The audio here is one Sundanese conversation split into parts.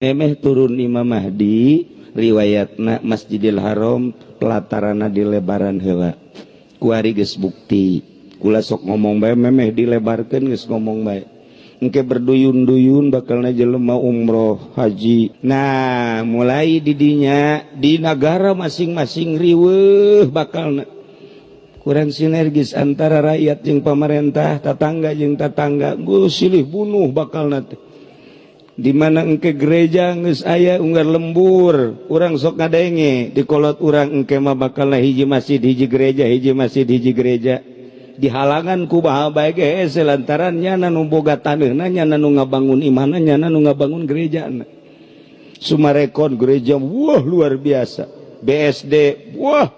Memeh turun Imam Mahdi, riwayatna Masjidil Haram pelatarana dilebaran heula. Kuari geus bukti. Kula sok ngomong bae, memeh dilebarkeun geus ngomong bae. Engke berduyun-duyun bakalna jelema umroh haji. Nah, mulai didinya di negara masing-masing riweuh, bakalna kurang sinergis antara rakyat jeung pemerintah, tetangga jeung tetangga, gue silih bunuh bakal teh. Di mana engke gereja geus aya unggar lembur, urang sok ngadenge di kolot urang, engke mah bakal hiji masjid hiji gereja, hiji masjid hiji gereja, dihalangan ku baha bae ge hese, lantaran nyana nu boga taneuhna, nyana nu ngabangun imahna, nyana nu ngabangun gerejana. Summarecon gereja, wah, luar biasa. BSD, wah,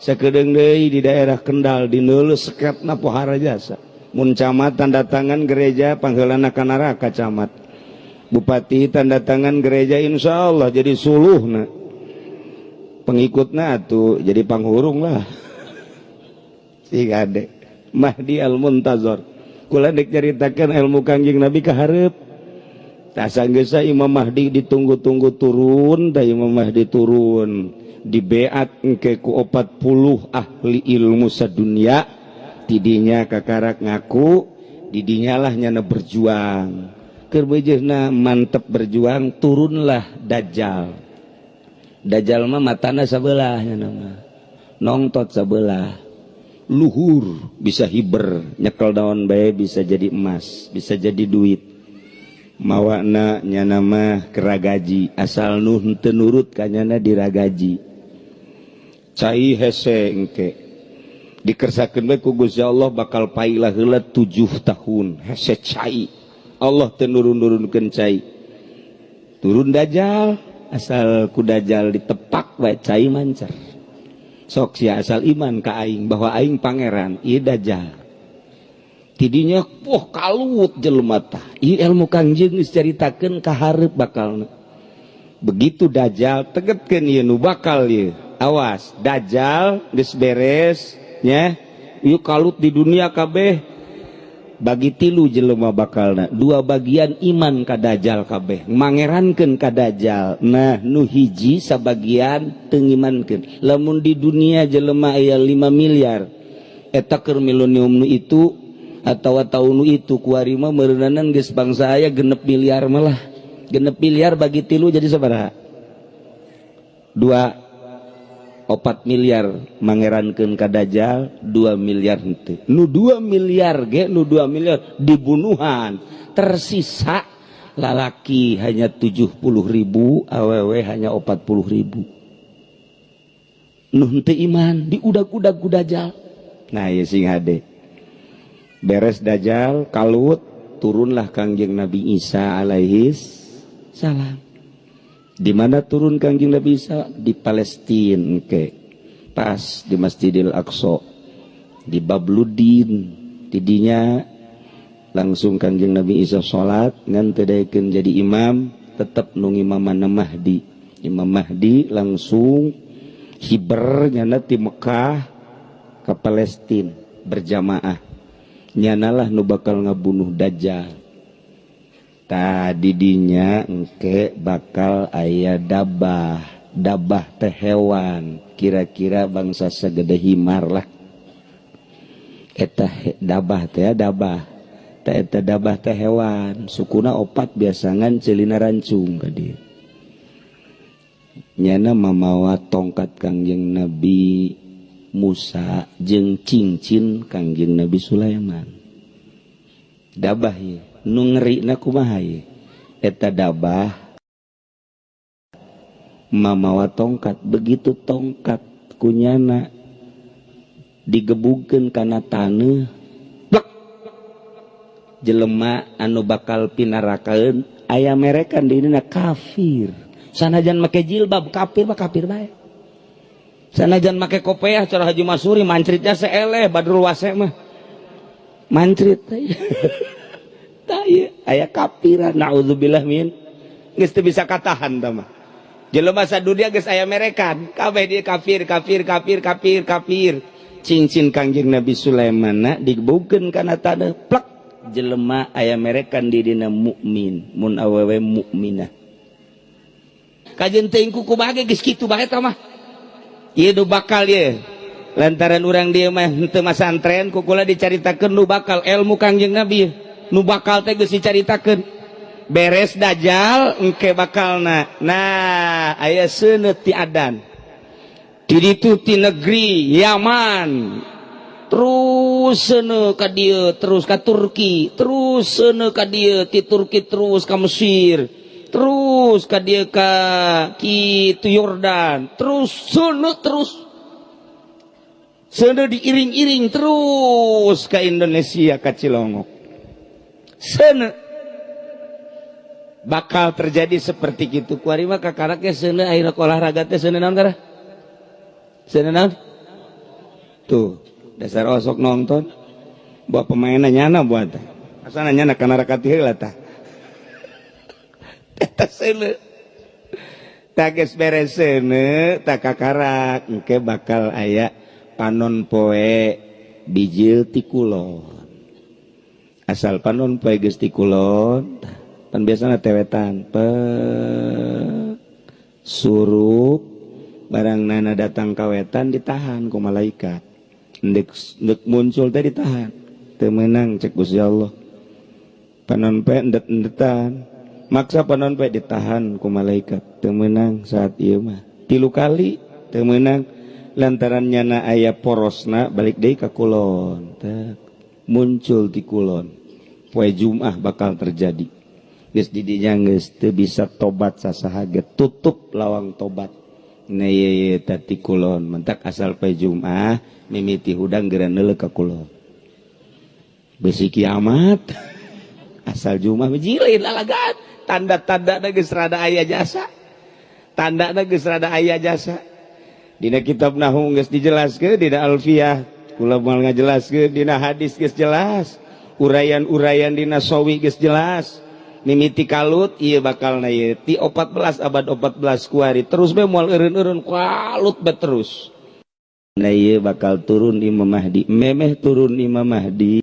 sakedeung deui di daerah Kendal di Neuleuh seketna pohara jasa. Mun camat tanda tangan gereja, pangheulana ka neraka camat. Bupati tanda tangan gereja, insya Allah jadi suluhna, pengikutna tuh jadi panghurung lah. Si ade Mahdi Al-Muntazor, kula dek nyaritakeun ilmu Kangjeng Nabi ka hareup. Tah, Imam Mahdi ditunggu-tunggu turun. Da Imam Mahdi turun, dibeat engke ku 40 ahli ilmu sadunia. Tidinya kakarak ngaku, didinya lah nyana berjuang. Keur beujeuhna mantep berjuang, turunlah Dajjal. Dajjal mah matana sabelah, nyana mah nongtot sabelah, luhur, bisa hiber, nyekel daun bae bisa jadi emas, bisa jadi duit. Mawana nyana mah keragaji, asal nu henteu nurut ka nyana diragaji. Cai hese, engke dikersakeun bae ku Gusti Allah, bakal pailah heula 7 tahun hese cai. Allah teu nurun-nurunkeun cai. Turun Dajjal, asal ku Dajjal ditepak bae, cai mancar. Sok sia asal iman ka aing bahwa aing pangeran. Ieu Dajjal. Tidinya, wah, kalut jelema tah. Ieu ilmu Kangjeng geus caritakeun ka hareup bakalna. Begitu Dajjal tegetkeun, ieu nu bakal ieu. Awas, Dajjal geus beres nya, ieu kalut di dunia kabeh. Bagi tilu jelema bakalna, dua bagian iman ka Dajjal kabeh, mangerankeun ka Dajjal. Nah, nu hiji sabagian teu ngimankeun. Lamun di dunia jelema aya 5 miliar, eta keur milenium nu itu atawa tahun nu itu, kuari mah meureunanan geus bangsa aya 6 miliar. Malah 6 miliar bagi tilu jadi sabaraha? 2 4 miliar mangerankeun ka Dajjal, 2 miliar henteu. Nu 2 miliar ge, nu 2 miliar dibunuhan. Tersisa lalaki hanya 70 ribu, awewe hanya 40 ribu, nu henteu iman diudag-udag ku Dajjal. Nah, ya, sing hade. Beres Dajjal kalut, turunlah Kangjeng Nabi Isa alaihis salam. Di mana turun Kangjeng Nabi Isa? Di Palestina ke pas di Masjidil Aqsa, di Babludin. Tidinya langsung Kangjeng Nabi Isa salat, ngan teu daekeun jadi imam, tetep nu ngimaman Mahdi. Imam Mahdi langsung hiber nyana ti Mekah ke Palestina berjamaah. Nyanalah nu bakal ngabunuh Dajjal. Tadi dinya engke bakal aya dabah. Dabah teh hewan kira-kira bangsa segede himar lah eta dabah teh. Dabah teh, eta dabah teh hewan sukuna opat, biasangan celina rancung ka dieu. Nyana mamawa tongkat Kangjeng Nabi Musa jeung cincin Kangjeng Nabi Sulaiman. Dabah ye nu ngerina kumaha ye? Eta dabah mamawa tongkat, begitu tongkat kunyana digebugkeun kana taneuh, plek, jelema anu bakal pinarakaeun aya merekan di dina kafir. Sanajan make jilbab, kafir mah kafir bae. Sanajan make kopeah, cara Haji Masuri mancritnya seeleh Badrul Wase mah mancrit. Tah, ieu aya kafiran, naudzubillah min, geus teu bisa katahan. Tah mah jelema sadunia geus aya merekan kabeh dia kafir, kafir, kafir, kafir, kafir. Cincin Kangjeng Nabi Sulaiman digebugkeun kana taneuh, plek, jelema aya merekan di dina mukmin, mun awewe mukminah. Kajeun teuing ku kumaha ge geus kitu bae eta mah. Ieu nu bakal ye. Lantaran urang dieu mah henteu masantren, ku kula dicaritakeun nu bakal ilmu Kangjeng Nabi. Nu bakal teh geus dicaritakeun. Beres Dajjal engke bakalna. Nah, aya seuneut ti adan. Di ditu ti negeri Yaman. Terus seuneu ka dieu, terus ka Turki, terus seuneu ka dieu, ti Turki terus ka Mesir, terus ka dieu ka kitu Yordan, terus seuneu, terus seuneu diiring-iring terus ka Indonesia, ka Cilongok. Seuneu bakal terjadi seperti gitu. Kuari mah kakarak ge seuneu akhirna olahraga teh seuneu naon kara? Seuneu naon? Tuh, dasar osok nonton. Buat pemainnya nyana buat. Asana nyana kana rakati heula tah. Eta seuneu. Tah geus beres seuneu, tah kakarak engke bakal aya panon poe bijil ti kulon. Asal panon poe geus ti kulon, pan biasana tewetan pe surup barang nana datang kawetan ditahan ku malaikat. Ndek ndek muncul teh ditahan. Teu meunang cek Gusti Allah. Panon poe endet-endetan. Maksa panon poe ditahan ku malaikat. Teu meunang saat ieu mah. Tilu kali teu meunang lantaran nyana aya porosna balik deui ka kulon. Tek, muncul di kulon. Poe Jumat bakal terjadi. Geus di dinya geus teu bisa tobat sasaha ge, tutup lawang tobat. Nah, ye ye tati kulon mentak asal poe Jumat mimiti hudang geura neuleuh ka kulon. Besi kiamat asal Jumat jilin lalagan tanda-tanda geus rada aya jasa. Tanda geus rada aya jasa. Dina kitab nahwu geus dijelaskeun, dina alfiah kula moal ngajelaskeun, dina hadis geus jelas. Uraian-uraian dina sawi geus jelas. Mimiti kalut ieu bakal na ieu ti 14 abad 14 kuari terus be moal eureun-eureun kalut be terus. Nah, ieu bakal turun Imam Mahdi. Memeh turun Imam Mahdi.